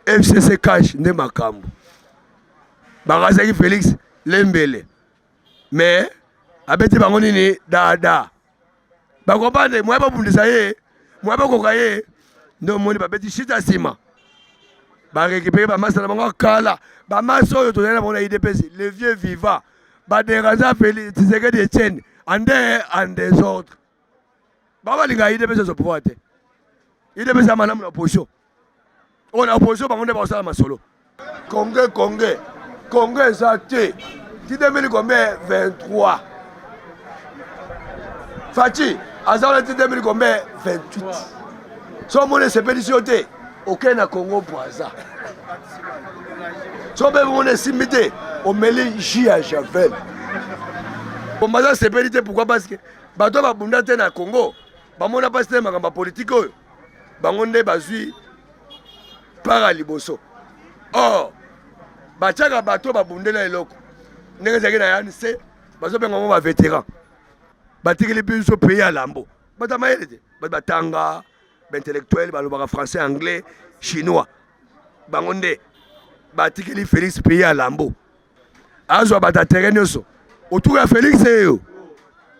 FCC cash nde makambo. Bakasaki Felix Lembele. Mais abeti bango nini dada. Bakompande moya babundisa ye, moya bakoka ye. Nde omoni babeti shita nsima. Ba récupérer ba masa na bango kala. Ba masa oyo tozali na bango na UDPS, le vieux vivant. Ba déranger Félix Tshisekedi Etienne en en désordre. Ba balinga UDPS au pouvoir te. UDPS ya malamu na opposition. Oyo na opposition bango nde bakosala masolo. Congo Congo Congo eza te ti 2000 combien 23 Fatshi aza wana ti 2000 combien 28 so omoni esepelisi yo te okei na Congo Brazza so mpe omoni esimbi te omeli jus ya javel. Bombaza asepeli te pourquoi? Parce que bato babunda te na Congo, bamona mpasi te makambo ya politike oyo, bango nde bazwi para liboso. Or batiaka bato babundela eloko ndenge ezalaki na ANC, bazobenga bango bavétéran, batikeli biso pays ya lambo. Bato ya mayele te, bato batanga, baintellectuel, balobaka français, anglais, chinois, bango nde batikeli Félix pays ya lambo. Azwa bato ya terrain nyonso autour ya Félix eyo,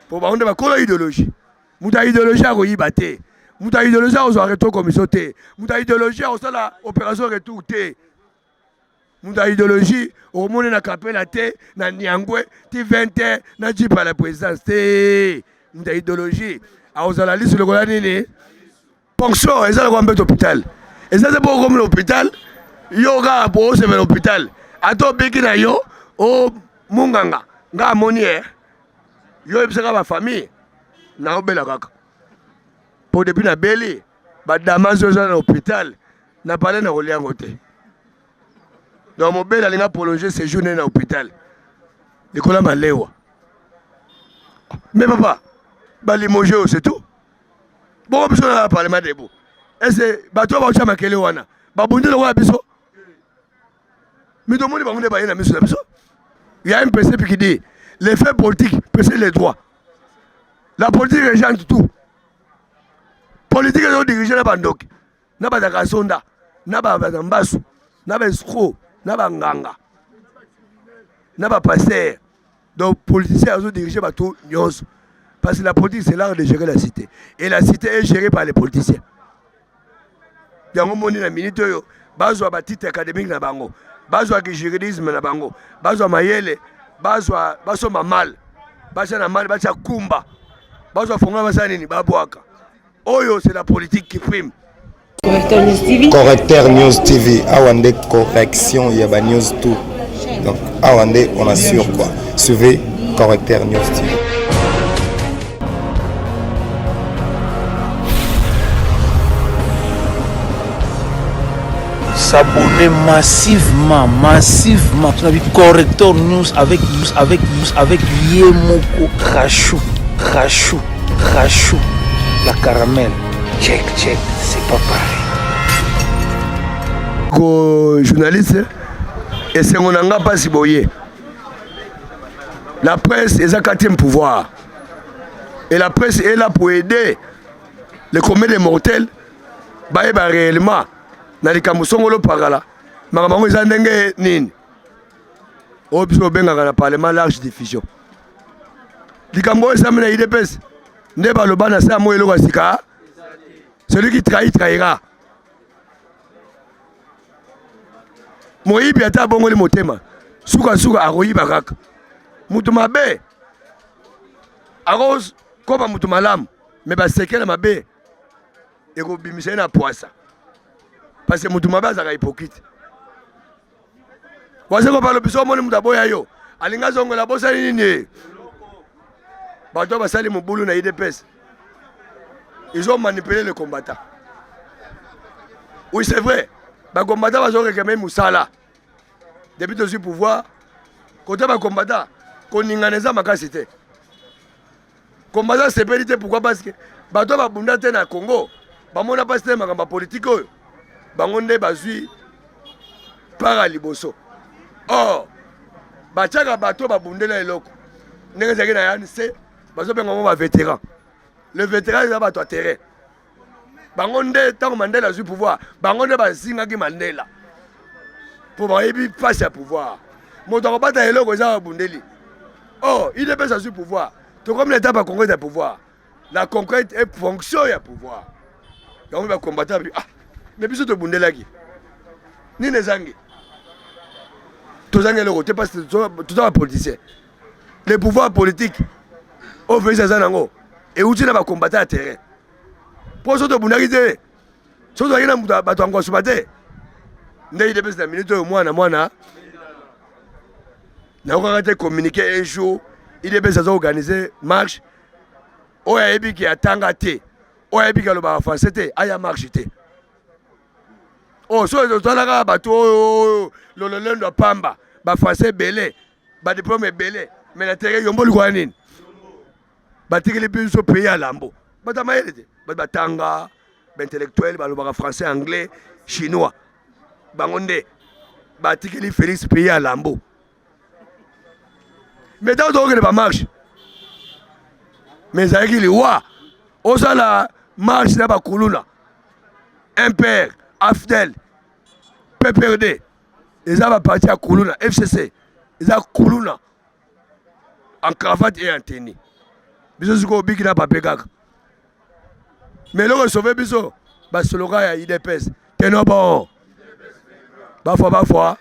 po bango nde bakolo idéologie. Moto ya idéologie akoyiba te, moto ya idéologie akozwa retour commission te, moto ya idéologie akosala opération retour te. Moto ya idéologie okomoni na kapela te, na niangwe ti 20 heures na jipe ya la présidence te. Moto ya idéologie akozala liso lokola nini? Fonction eza lokola mbeto hôpital, eza te mpo okomi na hôpital yo kaka po osepela hôpital, ata obiki na yo o munganga nga amoni e yo oyebisaka bafamille naobela kaka po depuis nabeli badamage oza na hôpital na pale na kolia yango te. Donc mobeli alinga prolonger séjour ne na hôpital likola malewa. Mais papa balimoge oyo, c'est tout. Bongo biso na parlement debout, ese bato oyo baotya makele wana babundi lokola biso mito omoni bango nde baye na miso na biso. Il y a un principe qui dit: les faits politiques précèdent les droits. La politique régente tout. Politique ezodirige na bandoki, na bazaka sonda, na baza mbasu, na baescroc, na banganga, na bapasteur. Donc politicien azodirige bato nyonso, parce que la politique, c'est l'art de gérer la cité, et la cité est gérée par les politiciens. Yango moni na minute oyo bazwa batitre académique na bango, bazwaki juridisme na bango, bazwa mayele, bazwa basomba mal, batya na mal, batya kumba, bazwa fongola, basala nini, babwaka oyo. C'est la politique qui prime. Correcteur News TV. Correcteur News TV, awa nde correction ya ba news tout. Donc awa nde on assure quoi. Suivez Correcteur News TV. S'abonner massivement, massivement. Tu as vu Corrector News avec Yemoko Rachou, Rachou, Rachou, la caramel. Check, check, c'est pas pareil. Ko journaliste, esengo na nga mpasi boye. La presse eza quatrième pouvoir et la presse est là pour aider les communs des mortels bayeba réellement na likambo songolo pakala makambo yango eza ndenge nini. Oyo biso obengaka na parlement large diffusion. Likambo oyo esami na UDPS nde baloba na se ya moi eloko ya sika: celui qui trahit trahira. Moyibi ata abongoli motema, sukasuka akoyiba kaka. Moto mabe akokoba moto malamu, me basekele mabe ekobimisa ye na pwasa, parce que moto mabe azalaka hypocrite. Wazeko balobi so omoni moto aboya yo, alingi azongola, bosali nini? Bato basali mobulu na UDPS, ils ont manipulé le combattant. Oui, c'est vrai, bacombattant bazorekeme mosala depuis tozwi pouvoir. Kote bacombattant koningana eza makasi te. Combattant asepeli te pourquoi? Parce que bato babunda te na Congo, bamona mpasi te makambo ya politike oyo, bango nde bazwi para liboso. Or batiaka bato babundela eloko ndenge ezalaki na ANC, bazobenga bango bavétéran. Le vétéran eza bato ya terrain. Bango nde ntango Mandela azwi pouvoir, bango nde bazingaki Mandela. Mpo bayebi mpasi ya pouvoir. Moto akobata eloko eza babundeli. Oh, UDPS azwi pouvoir. Tokomi na etape ya conquête ya pouvoir. La conquête est fonction ya pouvoir. Yango ba combattant ah, mais biso tobundelaki. Nini ezangi? Tozangi eloko te parce que toza ba politicien. Le pouvoir politique oyo Felix aza nango euti na ba combattant ya terrain. Mpo soki tobundaki te, soki tozalaki na bato ya ngwasuba te, nde UDPS na minute oyo mwana mwana nayokaka te communiqué un jour UDPS aza organiser marche oyo ayebi ke atanga te, oyo ayebi ke alobaka français te, aya marche te. Oh, soki totalaka bato oyo lololendo ya pamba, ba français ebele, ba diplôme ebele, mais na terrain yombo likoya nini? Batikeli biso pays ya lambo. Bato ya mayele te, bato batanga, ba intellectuel balobaka français, anglais, chinois. Bango nde batikeli Félix pays ya lambo. Mais ntango tokokende ba marche, mais ezalaki liwa. Osala marche na bakuluna, MPR, AFDEL, PPRD, eza ba parti ya kuluna, FCC eza kuluna en cravate et en tenue. Biso sikoyo obiki na papier kaka. Mais eloko esauve biso basoloka ya UDPS teno bon bafwa bafwa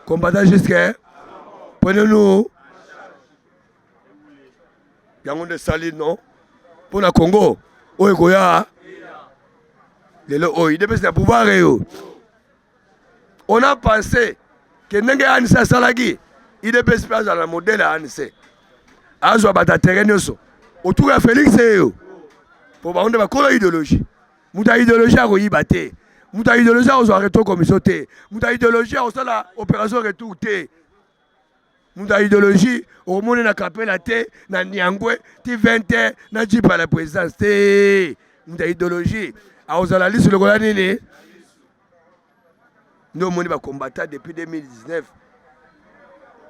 combattant jusque prenez-nous yango nde esali non mpo na Congo oyo ekoya lelo oyo UDPS na pouvoir eyo. On a pensé que ndenge ANC asalaki UDPS mpe azala na modèle ya ANC, azwa bato ya terrain nyonso autour ya Félix eyo, mpo bango nde bakolo idéologie. Moto ya idéologie akoyiba te, moto ya idéologie akozwa retour commission te, moto ya idéologie akosala opération retour te. Moto ya idéologie okomona na kapela te, na Niangwe ti 20 heures na jeep ya la présidence te. Moto ya idéologie akozala lisu lokola nini? Nde omoni ba combattant depuis 2019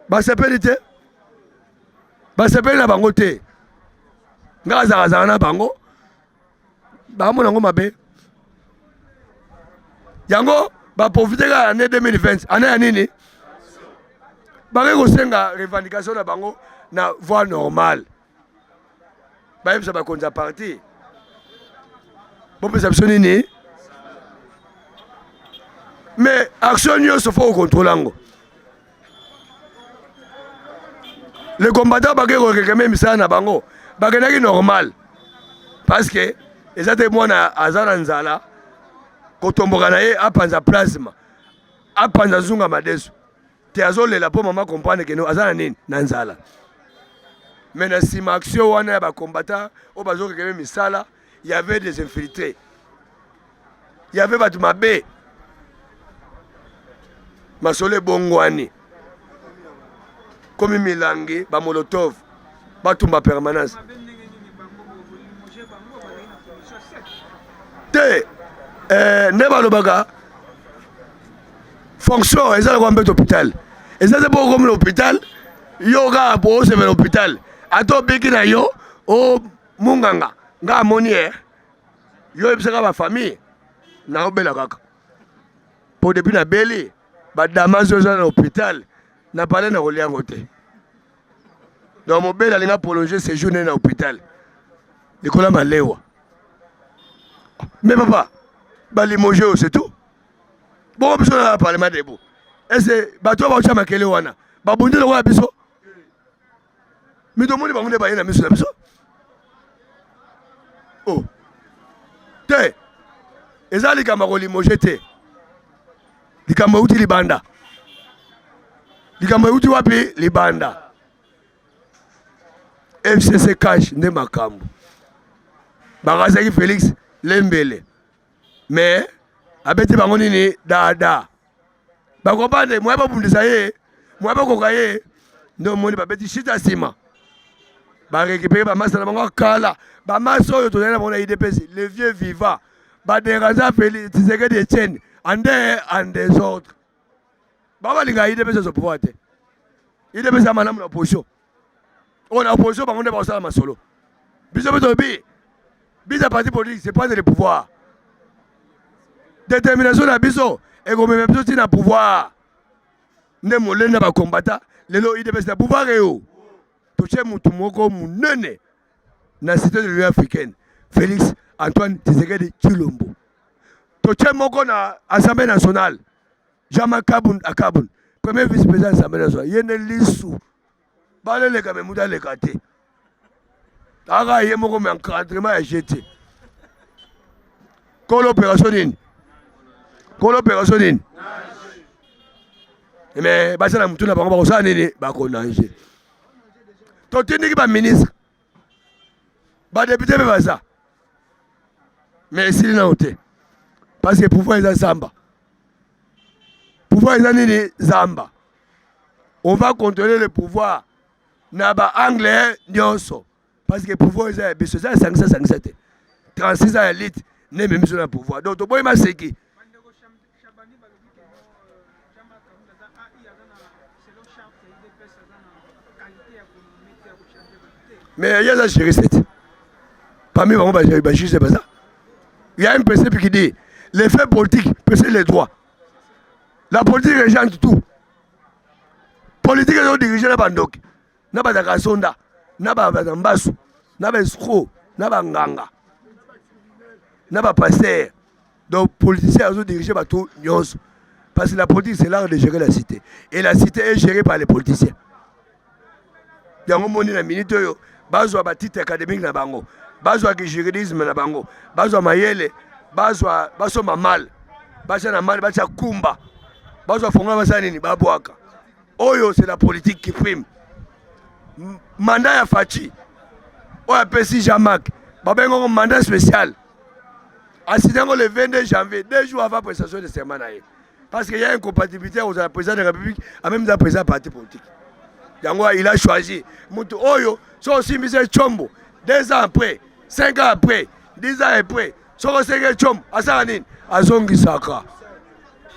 basepeli te, basepeli na bango te. Nga azalazala na bango, bamona yango mabe. Yango baprofite kaka année 2020, année ya nini, bakoki kosenga revendication na bango na voie normale. Bayebisa bakonzi ya parti bopesa biso nini, mais action nyonso fo kokontrole yango. Le combattant bakei korekeme misala na bango, bakendaki normal parce que eza te mwana aza na nzala kotomboka na ye apanza plasma, apanza zunga madesu te, azolela mpo mama comprendre ke aza na nini, na nzala. Mais na nsima action wana ya bacombattant oyo bazokekeme misala, y avait des infiltrés, y avait bato mabe, masolo ebongwani komi milangi ba molotov batumba permanence te. Nde balobaka fonction eza lokola mbeto hôpital, eza te mpo okomi na hôpital yo kaka po osepela hôpital, ata obiki na yo o munganga nga amoni ye yo oyebisaka ba famille na obela kaka po depuis nabeli badamage oza na hôpital na pale na kolia yango te. Donc mobeli alinga prolonger séjour ne na hôpital likolo ya malewa. Mais papa balimoge oyo c'est tout. Bongo biso na parlement debout, ese bato oyo baotya makele wana babundi lokola biso, mi tomoni bango nde baye na miso na biso. Oh te, eza likambo ya kolimoge te, likambo euti libanda, likambo euti wapi? Libanda. FCC cash nde makambo bakazaki Félix Lembele, mais abeti bango nini dada, bakompane moya babundisa ye, moya bakoka ye, nde omoni babeti shita nsima barécupere bamasa na bango kala, bamasa oyo tozali na bango na UDPS, le vieux vivant baderanza Félix Tshisekedi Etienne ande en désordre. Babalinga UDPS azwa pouvoir te, UDPS ya malamu na opposition, oyo na opposition bango nde bakosala masolo. Biso mpe tolobi biso parti politique c'est prendre le pouvoir, détermination na biso ekomema biso ntina pouvoir. Nde molenda ba combattant lelo UDPS na pouvoir eyo. Totie mutu moko munene na cité de l'Union africaine, Félix Antoine Tshisekedi Tshilombo. Totie moko na Assemblée nationale, Jean-Marc Kabund Akabund, premier vice-président de l'Assemblée nationale. Ye nde lisu baleleka me mutu aleka te. Kaka ye moko me encadrement ya GT. Kolo opération nini? Kolo opération nini? Mais basala mutu na bango bakosala nini? Bakonange. Totindiki ba ministre, ba député mpe baza. Mais esili nano te. Parce que pouvoir eza zamba. Pouvoir eza nini? Zamba. On va contrôler le pouvoir na ba angle nyonso parce que pouvoir eza ya biso, eza ya sangisa sangisa te. 36 ans ya lutte nde ememi biso na pouvoir, donc toboyi maseki. Mais ye aza juriste te, parmi bango ba juge baza. Il y a un principe qui dit les faits politiques précèdent les droits. La politique régente tout. Politique ezo diriger na bandoki, na bazaka sonda, na baza mbasu, na ba escroc, na banganga, na ba pasteur. Donc politicien azo diriger bato nyonso, parce que la politique, c'est l'art de gérer la cité, et la cité est gérée par les politiciens. Yango moni na minute oyo bazwa ba titre académique na bango, bazwa ki juridisme na bango, bazwa mayele, bazwa basomba mal, batia na mal, batia kumba, bazwa fongola, basala nini, babwaka. Oyo c'est la politique qui prime. Mandat ya Fatshi oyo apesi Jean-Marc, babengoko mandat spécial, assigné yango le 22 janvier, 2 jours avant prestation de serment na ye, parce qu'il y a incompatibilité kozala président de la République en même temps président parti politique. Yango il a choisi moto oyo so osimbisi tshombo, 2 ans après, 5 ans après, 10 ans après, soki osenge tshombo asala nini, azongisaka.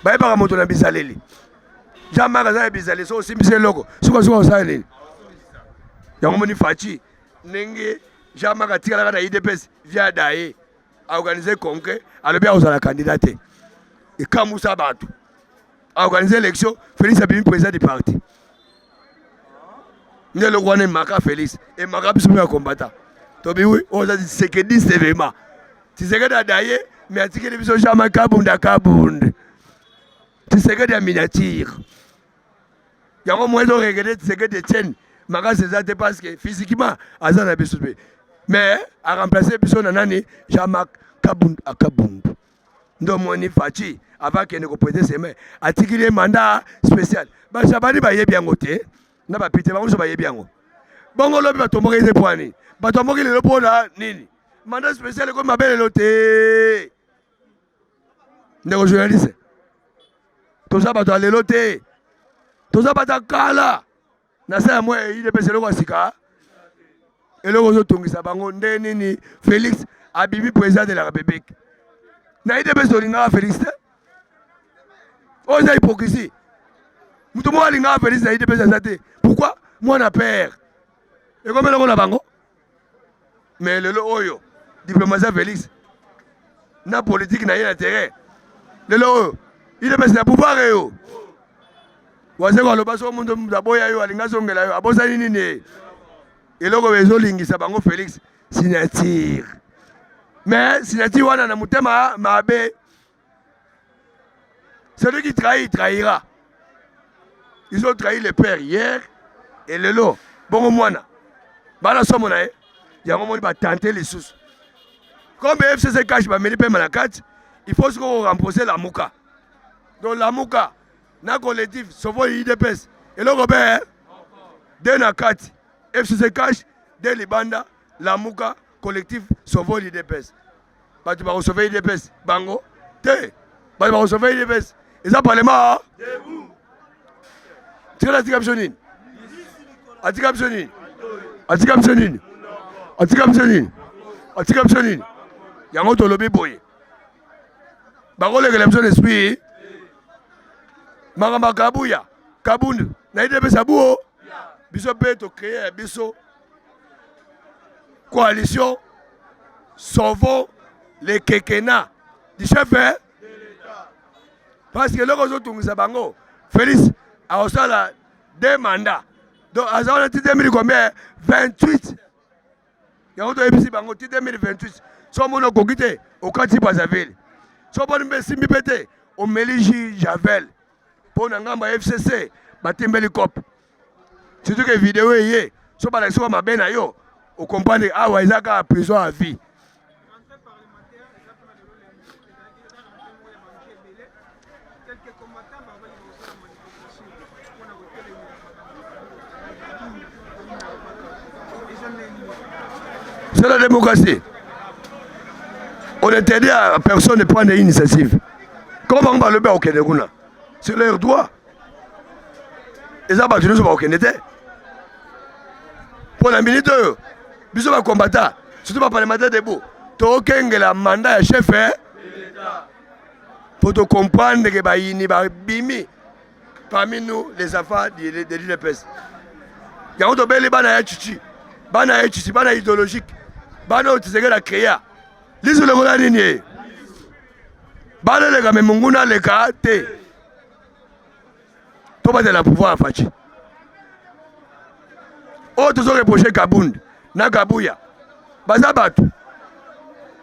Bayebaka moto na bizaleli. Jean-Marc aza na bizaleli, soki osimbisi eloko, sukasuka osala nini. Yango moni Fatshi, ndenge Jean-Marc atikalaka na UDPS via daye aorganize congrès, alobi akozala candidat te, ekamwisa bato. Aorganize élection, Félix abimi président du parti. Nde eloko wana emaka Félix, emaka biso mpe ya combattant. Tobi wi oyo aza Tshisekedi, vraiment Tshisekedi adaye, mais atikeli biso Jean-Marc Kabunda Kabund, Tshisekedi ya miniature. Yango mo ezoregretter Tshisekedi Etienne makasi eza te, parce que physiquement aza na biso mpe, mais aremplace biso na nani? Jean-Marc Kabund Akabund. Nde omoni Fatshi, avant akende koprêter serment, atikili ye mandat spécial. Bashabani bayebi yango te, na bapite bango nyonso bayebi yango. Bongo lobi batomboki ete mpo nini batomboki lelo? Mpona nini mandat spécial ekomi mabe lelo te? Ndeko journaliste, toza bato ya lelo te, toza bato ya kala. Na sa ya mwa UDPS, eloko ya sika, eloko ozotongisa bango nde nini? Félix abimi président de la République na UDPS, olingaka Félix te, oyo eza hypocrisie. Moto moko alingaka Félix na UDPS aza te. Pourquoi? Mwana père ekomi eloko na bango. Mais lelo oyo diplomatie ya Félix na politique na ye na terrain, lelo oyo UDPS na pouvoir. Eyo wazeko aloba soko moto moto aboya yo, alingi azongela yo, abosani nini? Eloko ezolingisa bango Félix, signature. Mais signature wana na motema mabe. Celui qui trahit trahira. Ils ont trahi le père hier et lelo bongo mwana bana somo na ye. Yango moni batante lisusu comme FCC CACH bameli pema na kati. Il faut sikoyo koremplacer Lamuka. Donc Lamuka na collectif Sauvons UDPS, eloko mpe de na kati FCC CACH, de libanda Lamuka, collectif Sauvons l'UDPS. Bato bakosauve UDPS bango te, bato bakosauve UDPS eza parlement. Tikala atika biso nini? Atika biso nini? Atika biso nini? Atika biso nini? Atika biso nini? Yango tolobi boye, bakolekela biso na esprit makambo ya Kabuya Kabundu na UDPS abuo. Biso mpe tocreye ya biso coalition Sauvons le quinquennat du chef, parce que eloko ozotungisa bango, Félix. Akosala deux mandats. Donc aza wana ti 2000 combien? 28. Yango toyebisi bango ti 2028. So omoni okoki te, okati Brazzaville. So omoni mpe esimbi mpe te, omeli jus Javel. Mpo na ngambo ya FCC batimbeli cope. Surtout que video eye, so balakisi wa mabe na yo, okomprendre awa eza kaka prison à vie. C'est la démocratie. On interdit à personne de prendre une initiative. Comment on va le faire au Kénégouna C'est leur droit. eza bato nyonso bakokende te mpo na minute oyo biso bakombata surtout baparlementaire debout tokengela mandat ya chef eh? mpo tocomprendre ke bayini babimi parmi nous les enfants de l'udps yango tobeli bana ya chichi bana ya chichi bana idéologique bana oyo tshisekedi acrea lisu lokola nini ye bana eleka me monguna aleka te tobatela pouvoir ya Fatshi oyo tozo reproche Kabund na Kabuya baza bato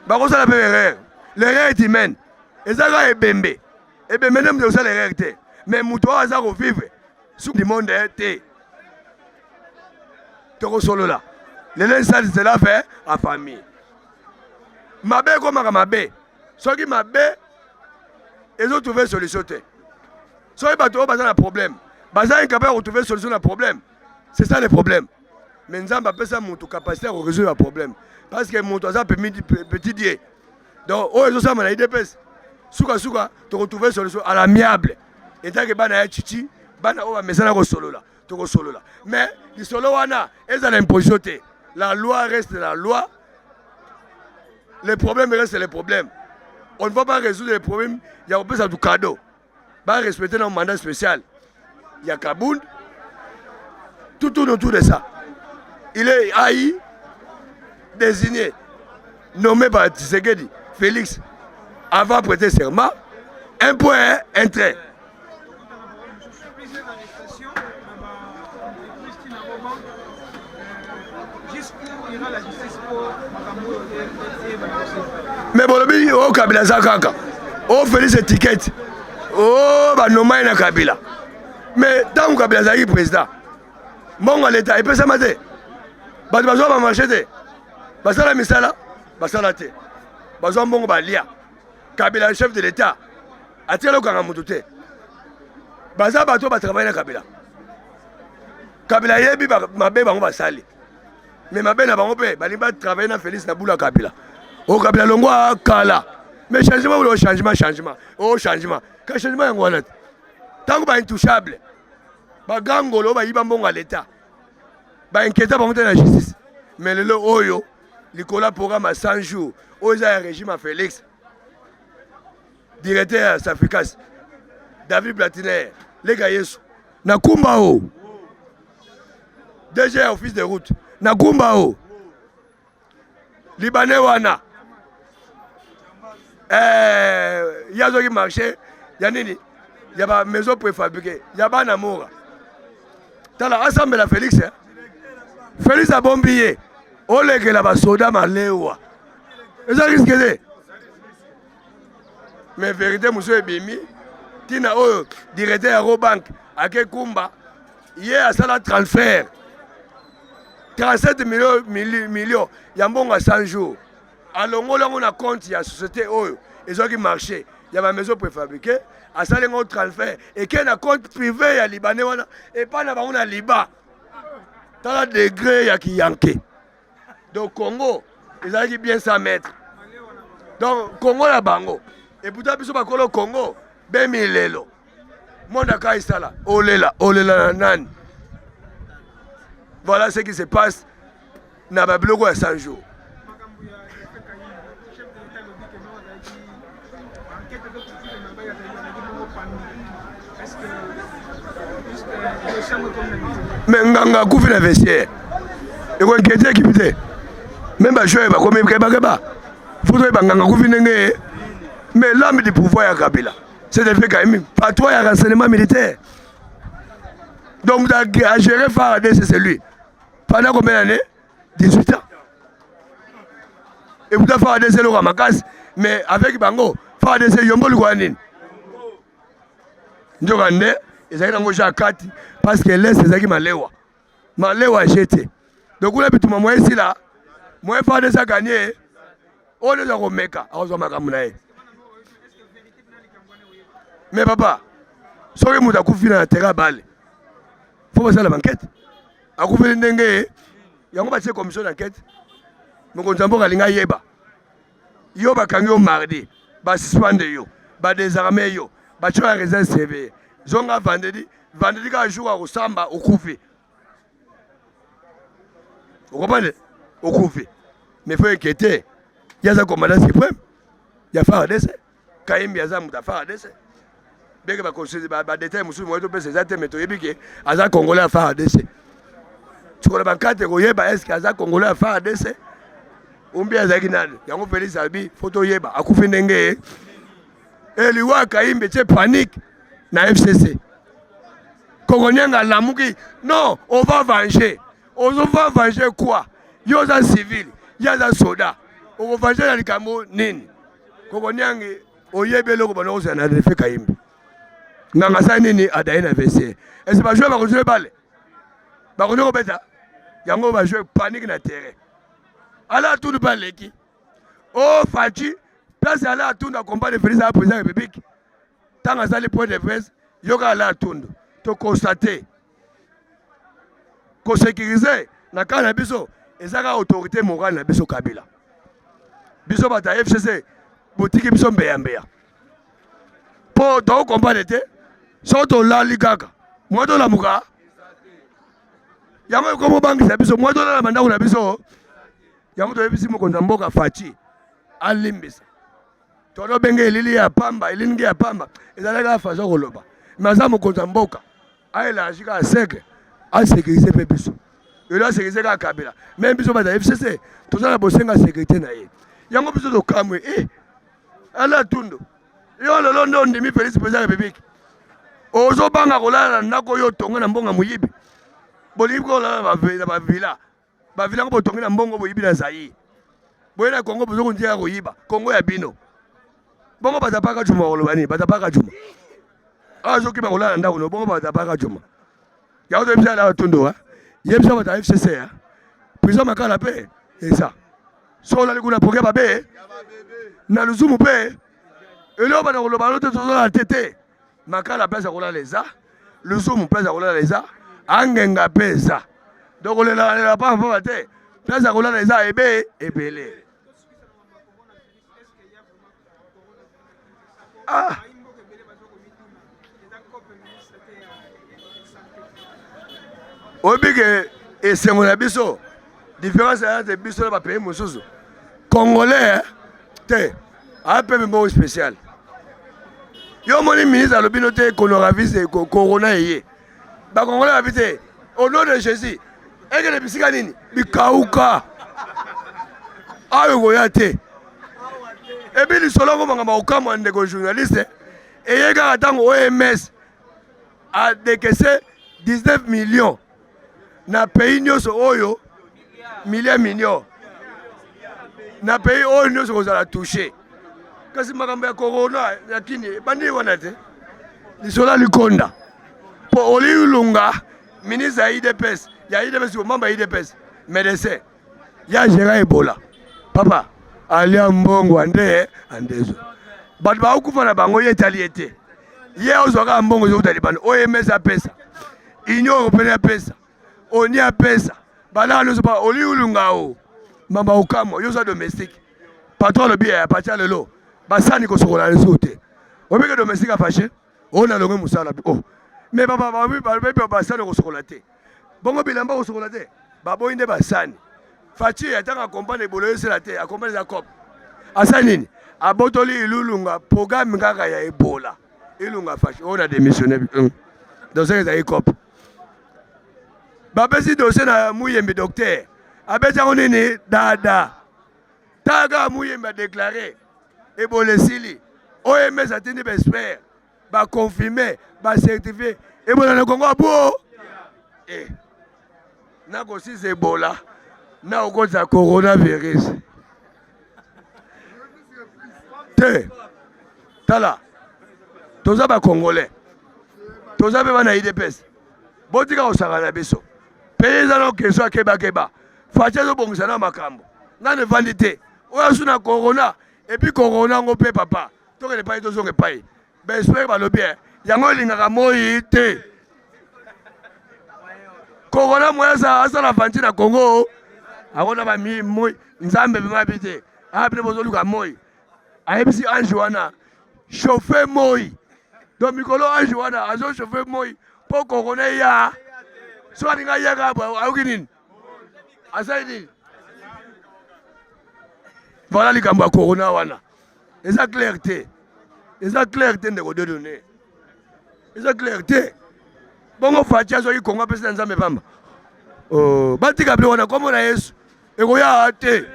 bakosala mpe erreur l'erreur est humaine eza kaka ebembe ebembe nde moto akosala erreur te mais moto oyo aza kovivre sous du monde eh, te tokosolola lelo esali cela fait en famille mabe ekomaka mabe soki mabe ezo trouver solution te soki bato oyo baza na problème baza incapable ya kotrouver solution na problème c'est ça le problème mais nzambe apesa moto capacité ya korésoudre ba problème parce que moto aza petit dieu donc oyo ezosalama na idps sukasuka tokotrouver solution à l'amiable etake bana ya chichi bana oyo bamesana kosolola tokosolola mais lisolo wana ezala imposition te la loi reste la loi le problème reste le problème on ne va pas résoudre le problème ya kopesa du cadeau ba respecter na mandat spécial ya Kabund tout tourne autour de ça il est haï désigné nommé par Tshisekedi Félix avant prêter serment un point un trait me bolobi o oh, kabila aza kaka o oh, félix étiquette o oh, banoma ye na kabila me ntango kabila azalaki président mbongo ya leta epesama te bato bazwa bamarché te basala misala basala te bazwa mbongo balia kabila chef de l'état atikala kokanga moto te baza bato oyo batravaille na kabila kabila ayebi mabe bango basali me mabe na bango mpe balingi batravaille na félix na bula kabila o oh, kabila longwa kala mais changement oyo changement changement o oh, changement ka changement yango wana te ntango baintouchable bagangolo oyo bayiba mbongo ya leta bainquieta bango te na justice mais lelo oyo likolo ya programme ya 100 jours oyo eza ya régime ya félix directeur ya Safricas David Platiner leka Yesu na kumba o DG ya office de route na kumba o libanais wana eh, ye azwaki marché ya nini ya ba maison préfabriqué ya bana mora tala asambela Félix eh? Félix abombi ye olekela basoda malewa eza risque te mais verité mosusu ebimi ntina oyo directeur ya robank ake kumba ye asala transfert 37 million, million ya mbongo ya 100 jours alongoli yango na compte ya société oyo ezwaki marché ya ba maison préfabriqué asali yango transfert eke na compte privé ya libanais wana epai na bango na liba tala degré ya kiyanke donc congo ezalaki bien 100 mètres donc congo na bango eputa biso bakolo congo bemilelo monde aka esala olela olela na nani voilà ce qui se passe na babiloko ya 100 jours me nganga akufi na vestiaire ekoinquiete ekipe te meme bajoueur bakomi kebakeba foto oyeba nganga akufi ndenge mais l'âme du pouvoir ya kabila c'est de fait quand même patron ya renseignement militaire. Donc moto a géré FARDC, c'est lui pendant combien d'années? 18 ans. Et pourtant FARDC eloko ya makasi, mais avec bango FARDC yombo likoya nini? Nzoka nde ezalaki nango ja kati, parce que l'est ezalaki malewa malewa jete. Donc kuna bituma moyen esila, moyen FARDC a gagné. Oyo nde eza komeka, akozwa makambo na ye. Mais papa, soki moto akufi na terrain bale, fo basala bankete. Akufeli ndenge yango, batie commission d'enquête. Mokonzi ya mboka alingi ayeba. Yo bakangi yo mardi, basuspendre yo, badésarme yo, batie ya réserve surveillée, zonga vendredi. Vendredi kaka jour ya kosamba, okufi. Okomprendre? Okufi. Mais faut inquiéter, ye aza commandant suprême ya FARDC. Kayimbi aza moto ya FARDC. Beke badetail mosusu moye topesa eza te, mais toyebi ke aza Congolais ya FARDC. Sikola bankate koyeba eske aza Congolais ya FARDC ombi azalaki nani. Yango Félix alobi fo toyeba akufi ndenge e. Liwa Kayimbi etie panique na FCC. Kokonianga alamuki: non, on va venger. Ozova venger quoi? Yo oza civil, ye aza soda, okovenger na likambo nini? Kokoniangi oyebi eloko bana kozala na refe. Kayimbi nganga asali nini? Adaye na vestiaire. Ese bajoueur bakozwe bale, bakoki kobeta yango. Bajoueur panique na terrain. Ala atundu mpe aleki o Faci place. Ala atundu akompane Félix aya président ya République. Ntango asali point de presse, yoka ala atundu: toconstate kosécuriser na kaka na biso eza kaka autorité morale na biso Kabila. Biso bato ya FCC, botiki biso mbeyambeya mpo tokokomprendre te. Soki tolali kaka mwa, tolamuka yango ekomi obangisa biso. Mwa tolala bandako na biso. Yango toyebisi mokonzi ya mboka Faci alimbisa. Tolobenge elili ya pamba, elingi ya pamba, ezalaki kaka façon koloba, mais aza mokonzi ya mboka, aélargi kaka cercle, asécurise mpe biso. Elo asécurise kaka Kabila, mais biso bato ya FCC toza na bosenga sécurité na ye. Yango biso tokamwe e. Ala tundo, yo lelo nde ondimi Félix président ya République, ozobanga kolala na ndako oyo otonga na mbongo moyibi. Bolingi kolala na bavilla, bavilla ngo botongi na mbongo boyibi na Zaire. Boye na Kongo, bozokontinua koyiba Kongo ya bino. Bongo batapaka juma, koloba nini? Batapaka juma awa, azokima kolala na ndako no. Bongo batapaka juma yango, toyebisa ala tundo, yebisa bato ya FCC, prison Makala mpe eza. So olali kuna poke babe na luzumu mpe eloko bana koloba no te. Tozolala te te. Makala place ya kolala eza, luzumu place ya kolala eza, Angenga mpe eza. Donc kolelalela pamba te, place ya kolala eza ebe ebele. Ah, oyebi ke esengo na biso, différence aya te biso na bapays mosusu. Congolais te apeme moko spécial. Yo omoni ministre alobi no te coronavirus, corona eye. Bacongolais babi te, au nom de Jésus, ekende bisika nini bikauka awa, ekoya te. Ebi lisolo yango makambo okamwa, ndeko journaliste, eye kaka ntango OMS adécaissé 19 millions na pays nyonso oyo, milia million na pays oyo nyonso kozala touché. Kasi makambo ya corona ya kini ebandi wana te. Lisolo ya likonda mpo olilunga ministre ya UDPS, ya UDPS, membre ya UDPS, médecin ya gérant Ebola, papa alia mbongo ande andezo. Bato bakokufa na bango, ye etali ye te. Ye ozwaka mbongo ezouta libanda. OMS apesa, Union européenne apesa, ONU apesa, balaka nyonso pa oliulunga o mamba okamwa. Yo oza domestique, patron alobi ya patia lelo basani kosokola lisusu te. Obike domestique afashe oyo nalongwe mosala. Oh, mais balobi basani kosokola te, bongo bilamba kosokola te, baboyi nde basani. Faci atanga comprendre Ebola esala te, acomprendre eza coop. Asali nini? Abotoli Ilulunga programme kaka ya Ebola. Ilunga faci oyo na démissionné. Donc ezali coop. Bapesi dossier na Muyembe, docteur abeti yango nini dada. Taka Muyembe adéclaré Ebola esili. OMS atindi baexpert, baconfirme, bacertifie Ebola na Kongo. Abuo. Eh, nakosisa ebola na okotisa coronavirus te. Tala, toza ba congolais, toza mpe bana idps, botika kosaka na biso. Pays eza na question ya kebakeba. Fatshi azobongisa na makambo, nani evandi te oyo asu na corona. Epuis corona yango mpe papa, tokende epai, tozonga epai. Baespere balobi eh, yango elingaka moi te. Corona moye asala avanti na Congo, akona bami moi nzambe mpe te. Bino bozoluka moi, ayebisi ange wana chauffe moi. Donc mikolo ange wana azo chauffe moi mpo corona eya. So alinga ayaka, ayoki nini, asali nini? Voilà likambo ya corona wana eza clair te, eza clair te ndeko Dieudonné, eza clair te. Bongo Fatshi azwaki Kongo apesi na Nzambe pamba. Oh, batika biloko na kombo na Yesu ekoya te.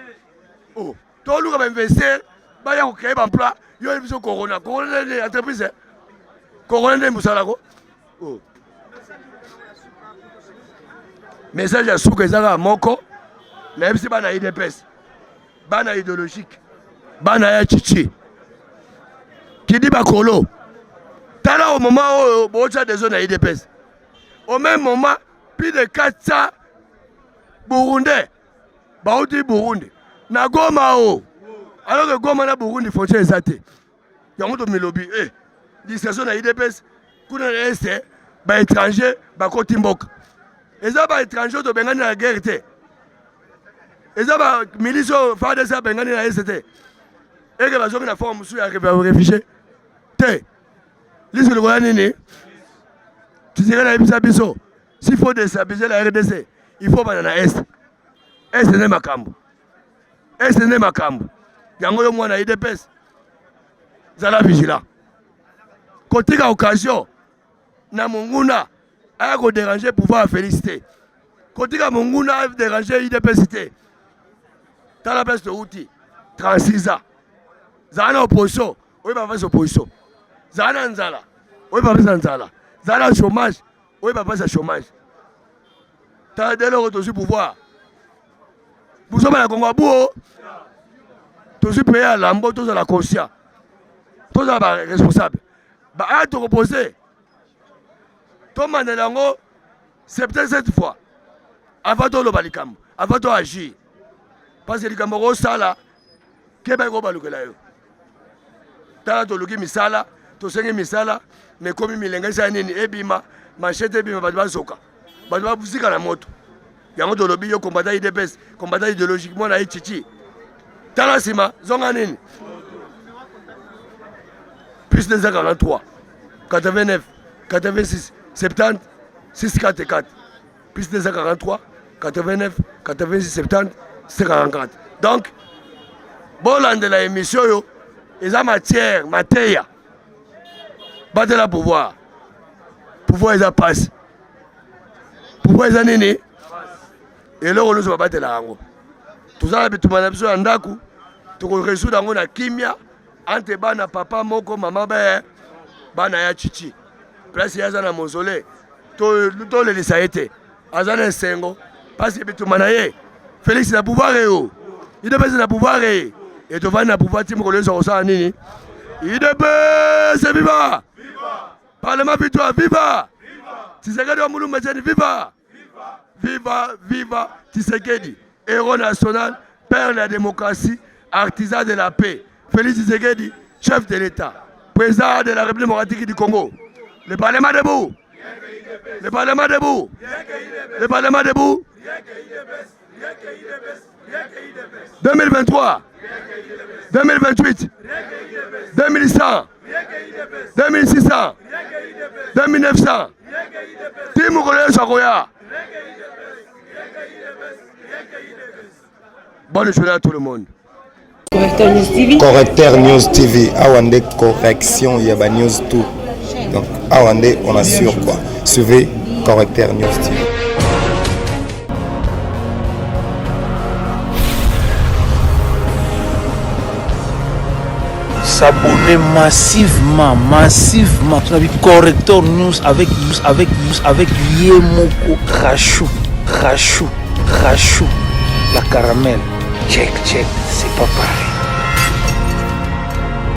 Oh, toluka bainvestir baya kocreye baemploi. Yo oyebi biso corona, corona nde entreprise, corona nde mosala ko. Oh. Message ya suka eza kaka moko, nayebisi bana UDPS, bana idéologique, bana ya chichi kidi bakolo. Tala au moment oyo bootya deso na UDPS, au même moment plus de 400 burundais bauti Burundi na Goma o, alors que Goma na Burundi frontière eza te. Yango tomilobi eh, distraction na UDPS kuna na este, baétranger bakoti mboka. Eza baétranger oyo tobengani na guerre te, eza bamilice oyo FARDC abengani na este te, eke bazongi na forme mosusu ya réfugié te. Liso likoya nini? Tshisekedi ayebisa biso, s'il faut déstabiliser la RDC, il faut bana na est. Est nde makambo, est nde makambo. Yango yo mwana UDPS, zala vigilant, kotika occasion na monguna aya kodéranger pouvoir ya Félix te, kotika monguna adéranger UDPS te. Tala place touti 36 ans, zala na opposition oyeba mpasi opposition, zala na nzala oyeba mpasi ya nzala, zala na chômage oyeba mpasi ya chômage. Tala dès lors tozwi pouvoir, buzoba na Kongo abuo, tozwi pays ya lambo. Tozala conscient, tozala baresponsable, baaya tokopose, tomandela yango 77 fois avant toloba likambo, avant to agir, parce que likambo okosala keba ekobalukela yo. Tala, toluki misala, tosengi misala, mais ekomi milenge eza nini? Ebima machete, ebima bato bazoka, bato babuzika na moto. Yango tolobi yo combattant UDPS, combattant idéologique, mwana ye chichi, tala nsima, zonga nini? Plus 243 89 86 70 644, plus 243 89 86 70 644. Donc bolandela émission oyo, eza matière mateya. Batela pouvoir, pouvoir eza pasi, pouvoir eza nini? Eloko nyonso babatela yango. Toza na bitumba na biso ya ndako, tokoresoudre yango na kimia entre bana papa moko mama be bana ya chichi. Place ye aza na mausolée, tolelisa ye te, aza na esengo parce bitumba na ye. Félix na pouvoir eyo, UDPS na pouvoir e, e tovandi na pouvoir ti mokolo nyonso. Akosala nini? UDPS viva! Parlement victoire! Viva Tshisekedi wa Mulumba Etienne! Viva, viva, viva Tshisekedi, héros national, père de la démocratie, artisan de la paix. Félix Tshisekedi, chef de l'État, président de la République démocratique du Congo. Le Parlement debout! Le Parlement debout! Le Parlement debout! 2023, 2028, 2100, 2600, 2900, ti mokolo yesu akoya. Bonne journée à tout le monde. Correcteur News TV. Correcteur News TV, awa nde correction ya ba news tout. Donc awa nde on assure quoi. Suivez Correcteur News TV. S'abonner massivement, massivement. Corrector News avec avec avec ye moko Rachou, Rachou, Rachou, la caramel. Check, check, c'est pas pareil.